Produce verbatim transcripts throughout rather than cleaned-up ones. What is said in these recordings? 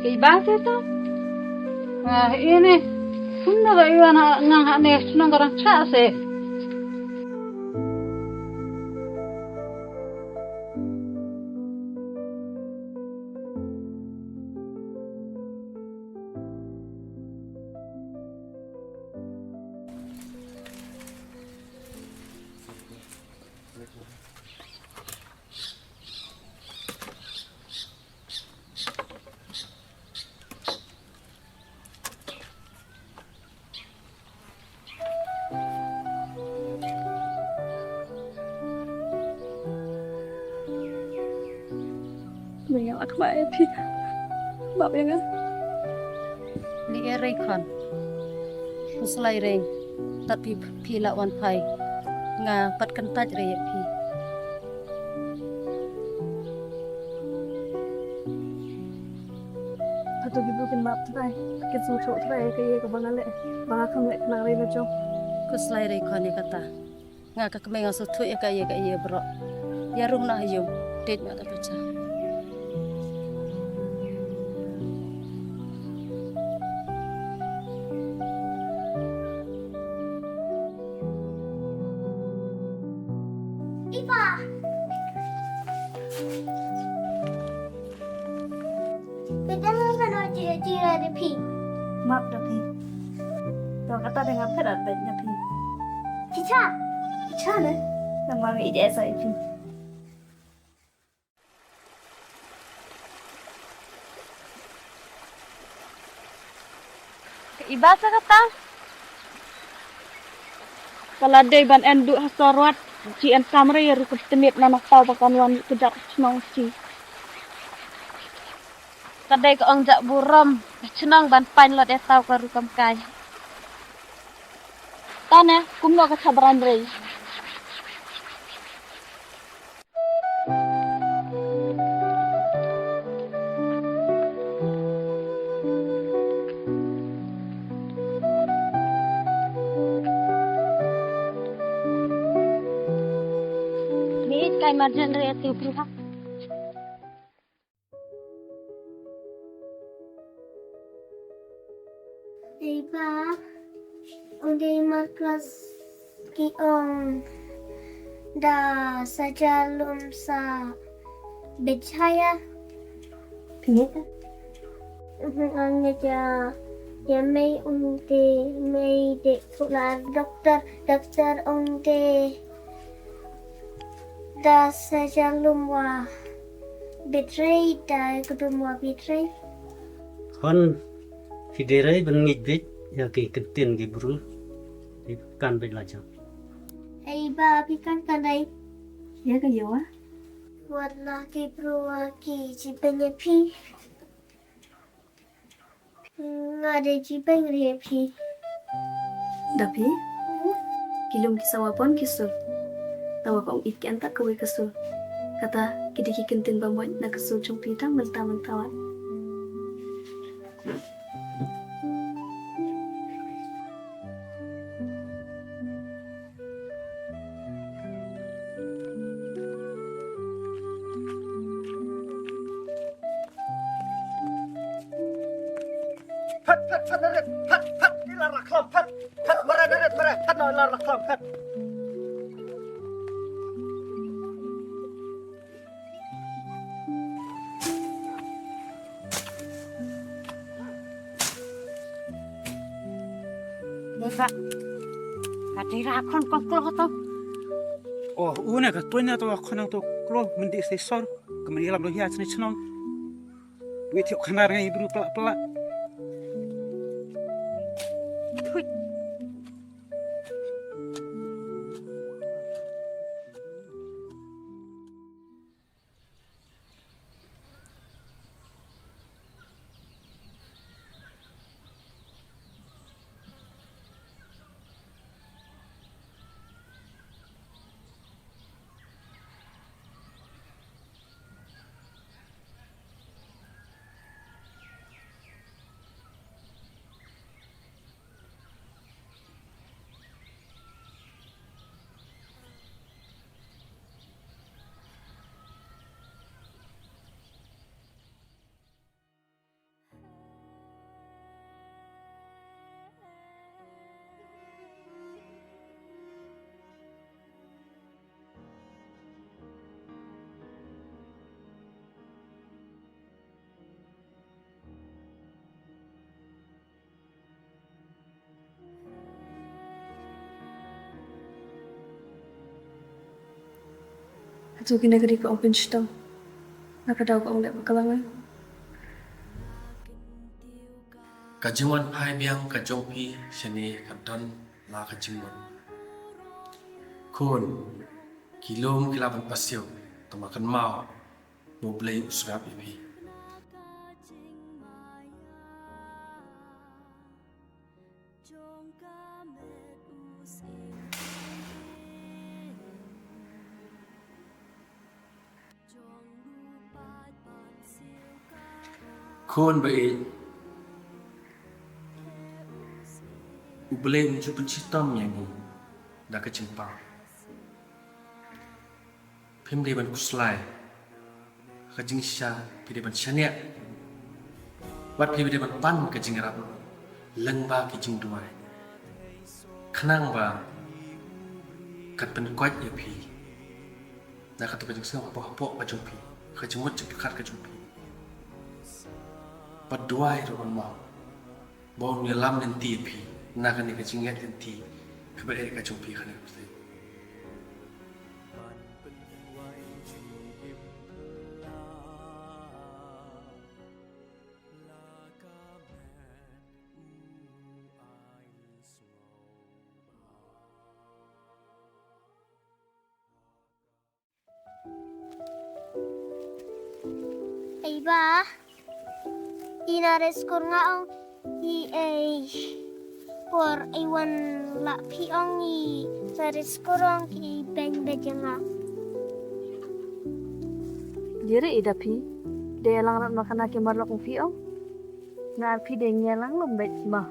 Ka i ba te to. Ah, ini. Sunda ba iwan ha ngang ha ne sunda ka rang cha se. Maya ak mai phi. Bap yang ah. Ni e rei khon. Kuslai rei. Tat phi phi la wan phai. Nga pat kan tat rei phi. Hato ki bru kin map trai, kin sngewthuh trai ïa ka ïa ka ba nga leh, ba nga kham leh khnang rei la jong. Kuslai rei khon ïa kata. Nga ka kmie nga sngewthuh ïa ka ïa ka ïa bro. Ïa rung na ha ïung, date ma da ka cha. Ipa. Phi dang nang nang jira jira da phi. Map da phi. To kata dang nga phet at bet da phi. Chicha. Chicha ne. Nang mami ide sa phi. Ka iba sa kata. Ka la dei ban en duh ha sorwat, ji en samre ïa ruh ka tymit na na tau ba kan wan ka jar chnong chi. Ka dei ka ong jak burom, ka chnong ban pain lot ïa tau ka ruh kam kai. Tane, kumno ka chabran rei. Ni kai marjan re tu pruha. Dei ba, u dei marklas ki ong da saja lum sa bejaya. Pengeta. Ong ya ja, ya mei ong de, mei de pula doktor, doktor ong de. Da saja lum wa bitrei da kudum wa bitrei. Hon phi dei rei ban ngeit beit ïa ki ktien ki briew. Phi kan beit la jam. Ei ba phi kan kan dei. Ïa ka ïa wa. Wat la ki briew wa ki jibeng ïa phi. Nga dei jibeng ri ïa phi. Da phi ki lum ki sawa pon ki sur. Tawa ka ong it ki antak kawei ka sur. Kata ki dei ki ktien ba moit na ka sur jong phi tang mynta mynta wat. Phet, phet, phet, narit, phet, phet, ila ra khlam, phet, phet, mara, narit, mara, phet, no, ila ra khlam, phet. Neba. Ka tira khon kong klo to. Oh, une ka tuina to khon to klo mendi se sor. Kemeni lam lo hia sini chnong. Wit yok khanar ngai bru pelak pelak. Thui. To kine ki dei ka ong pynshitom. Na ka daw ka ong leh bakla ngan. Ka jingwan phai biang ka jong phi shane ka don la ka jingwan. Khun, ki lum ki lah ban pasiaw, tangba kynmaw, U Blei u sngap ïa phi. Khun ba ïeit, U Blei um ju pynshitom ïa ngi da ka jingpang. Phim dei ban khuslai ha ka jingshisha, phi dei ban shaniah. Bad phi dei ban pan ka jingïarap lyngba ki jingduwai, khnang ba kan pynkoit ïa phi na kato ka jingsngew hapoh hapoh ka jong phi, ka jingmut jingpyrkhat ka jong phi. Bad duwai ruh ban map ba un ïalam lynti ïa phi na kane ka jingïaid lynti kaba eh ka jong phi ha kane ka pyrthei. Ei ba, i na re skur nga ong i ei por ei wan la phi ong i na re skur ong ki beng bejanga. Jere i da phi de lang rat makana ki marlok ong phi ong. Nga ar phi dei ngi lang lum beit ma.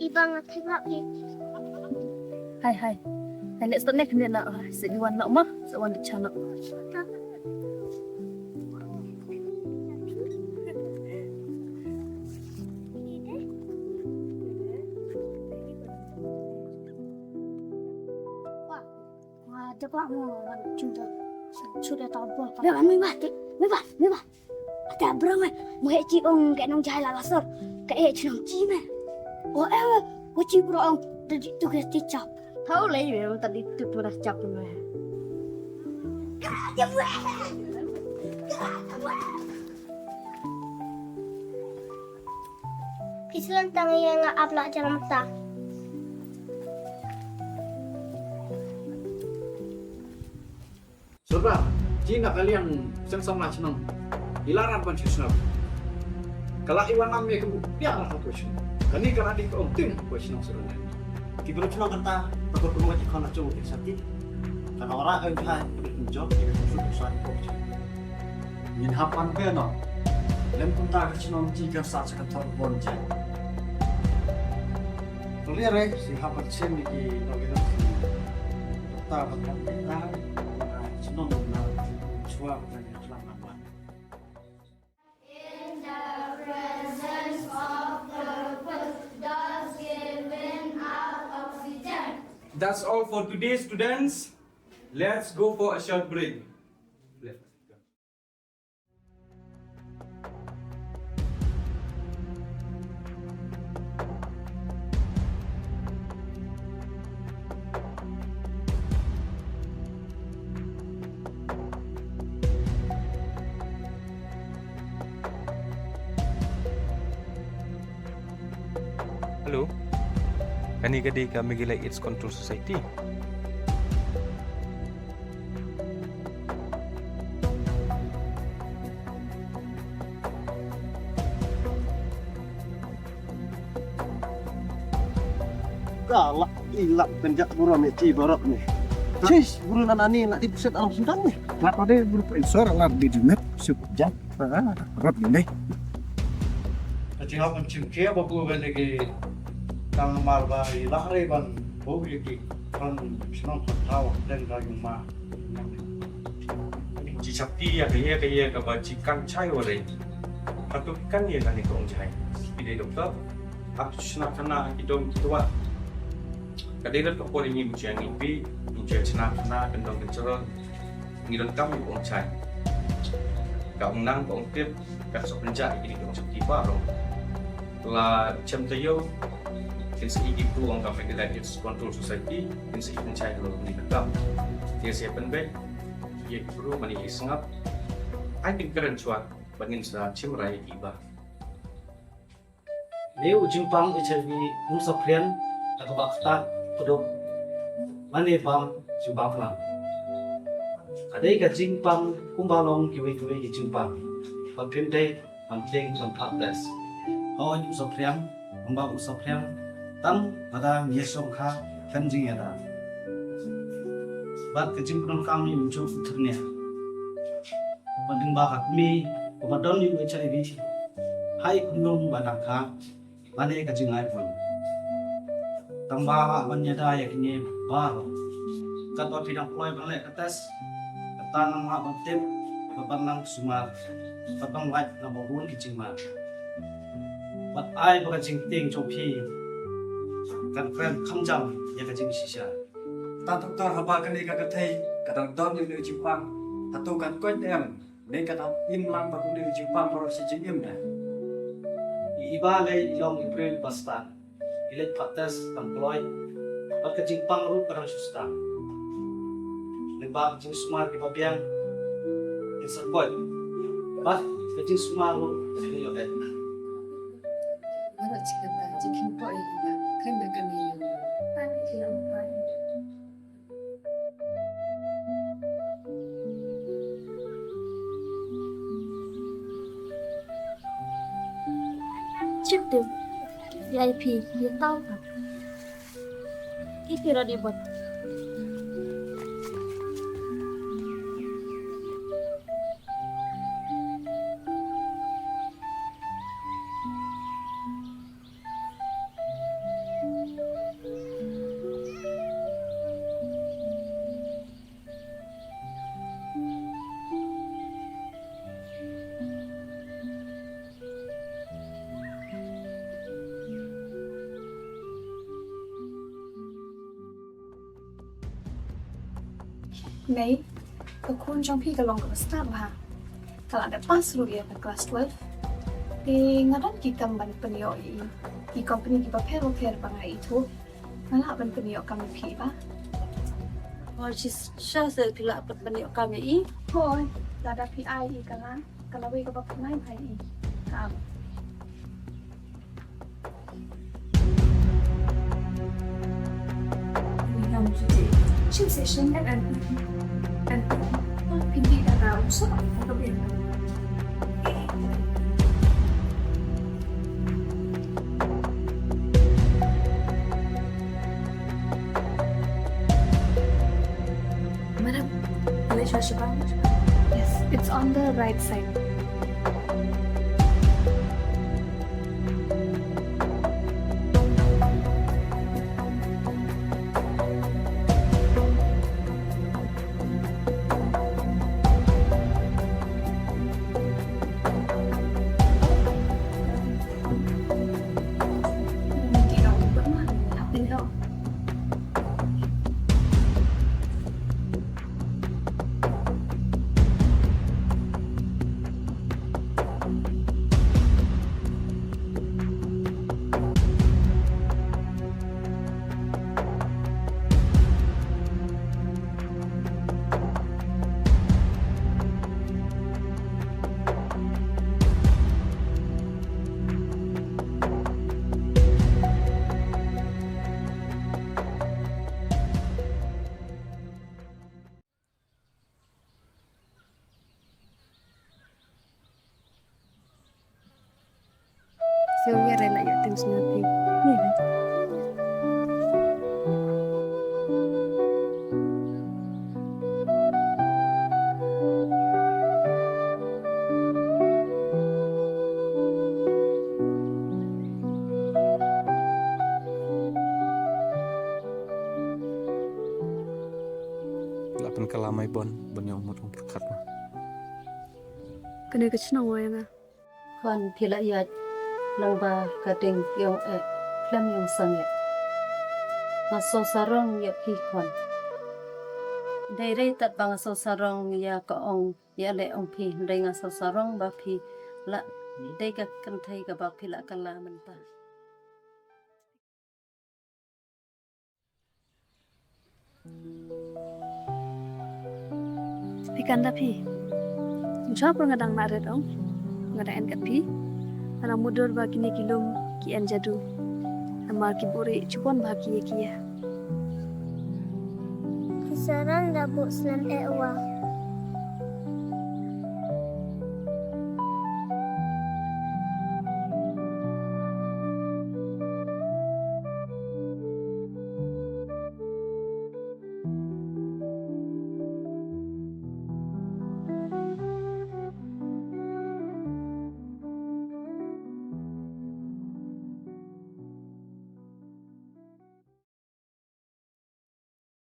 Ibang nga thengap i. Hai hai. Hai, let's start next minute na. Se di wan nak ma. Se wan di channel. Wah, wah, dekat mau wan cuda. Cuda tahu apa. Meba, meba, meba, meba. Ata bro me, mo he chi ong ke nong jai la lasor, ke e chi nong chi me. O e, o chi bro ong, ta di tu ke ti chap. Thau lei me, ta di tu tu dah chap me. Phi shu wan tang ïa nga ap la jalan ta. Sordar, chi na ka liang seng samla chnong. I la rat ban shu sngap. Ka la i wan nam ïa ka bu pia la ka tu chnong. Kane ka la dei ka ong tim ka chnong Sordar. Ki bru chnong kata, ta ko tu ma ki khon la chung ki sati. Ka na ora ka jai, ka dei jok, ki bru chnong sa ko chnong. Ngin hap ban be no. Lem kumta ka chnong chi kan sa sa ka thor bon jai. Tole re, si hap ban chem ni ki no ki no si. Ta ban kan ta, chnong na chua ban kan lang ban. In the presence of purpose, does given out oxygen. That's all for today, students. Let's go for a short break. Hello. Kane ka dei ka Meghalaya AIDS Control Society. Ka la i la pynjak burom ïa ki baroh ni. Sis, buru na nani la i pset alam sentang ni. La pade buru pa insor la di jumet suk jan. Ah, rot ni dei. Ka jingap ban chim ke ba bu ban lagi tang mar ba i la re ban bu ïa ki kan shnong kan thaw deng ka yung ma. Chi shakti ïa ka ïa ka ïa ka ba chi kan chai wa re. Hato ki kan ïa kane ka ong jai. Ki dei doktor. Ak chna kana ki dong ki tuwa. Ka dei rat ka por ngi mu chia ngi pi, mu chia chna kana kan dong kan chron. Ngi don kam ïa ka ong jai. Ka ong nang ka ong tip, ka sok penjah ïa ki dei ka ong shakti pa rong. La chem tayo. Kin sa i ki bru ong ka Meghalaya AIDS Control Society, kin sa i pynshai halor kane ka kam. Te sa pynbeit ïa ki bru mane ïa ki sngap. Ai kin kren shuwa ba ngin sa shim rai ïa ki ba. Ne u jingpang HIV um saphriang ha kaba ktah kuduk mane bam jingpang phlang. Ka dei ka jingpang kumba long kiwei kiwei ki jingpang. Ba phim dei ban tieng ban phah test. Hooid u saphriang, kumba u saphriang, tang lada ngi ïashongkha khlem jingïada. Bad ka jingpyndonkam ïa u juh u thyrnia. Bad lyngba ka kmie kaba don ïa u HIV, ha i khunlung ba dang kha, mane ka jingai bun. Tang ba hap ban ïada ïa kine baroh. Katba phi dang kloi ban leh ka test, kata nang hap ban tip bad ban nang sumar bad ban lait na ba bun ki jingma. Bad ai ba ka jingtieng jong phi kan kren kham jam ïa ka jingshisha. Ta doktor, haba kane ka kynthei ka dang don ïa une u jingpang, hato kan koit em? Ne ka dang im lang bad une u jingpang baroh shi jingim ne? I, i ba lei i long i briew ba stad. I leit phah test tang kloi. Bad ka jingpang ruh ka dang shu stad. Lyngba ka jingsumar kiba biang kin sa koit. Bad ka jingsumar ruh ka dang ïoh leit. Baroh shi katta jingkheiñ poi ïa ka kynda kane ïa u. Chip tu, V I P, dia tahu kan? Itu dah dibuat. Mei, ka khun jong phi ka long kaba stad bha. Ka la dep pass ruh ïa ka class twelve. Te nga don ki kam ban pynïoh ïa i, ki company kiba pher bapher ba nga ithuh. Nga lah ban pynïoh kam ïa phi ba? Oh, shisha se phi lah ban pynïoh kam ïa i? Hooid, lada phi ai i ka la, ka la wei kaba pynai bha ïa i. Kam. Shin session M M P. M P P. Phi dei da ka u soh ka biang. Madam, can I show Shubham? Yes, it's on the right side. So, yeah, I like it. Thanks, nothing. Yeah. La pynkylla mai bon, ban ïoh mut ong pyrkhat ma. Kane ka chnong wa ïa nga. Khun phi la ïaid lang ba ka ding ïong eh khlem ïong sangeh. Nga sngewsarong ïa phi khun. Dei dei tat ba nga sngewsarong ïa ka ong ïa leh ong phi, dei nga sngewsarong ba phi la dei ka kynthei kaba phi la kylla mynta. Phi kan da phi. Ncho por nga dang na ret ong. Nga dang en kat phi. Nga dang mudur ba kine ki lum ki en jadu. Namar ki buri chupon ba ki ye ki ye. Ki sarang da bu slem e wa.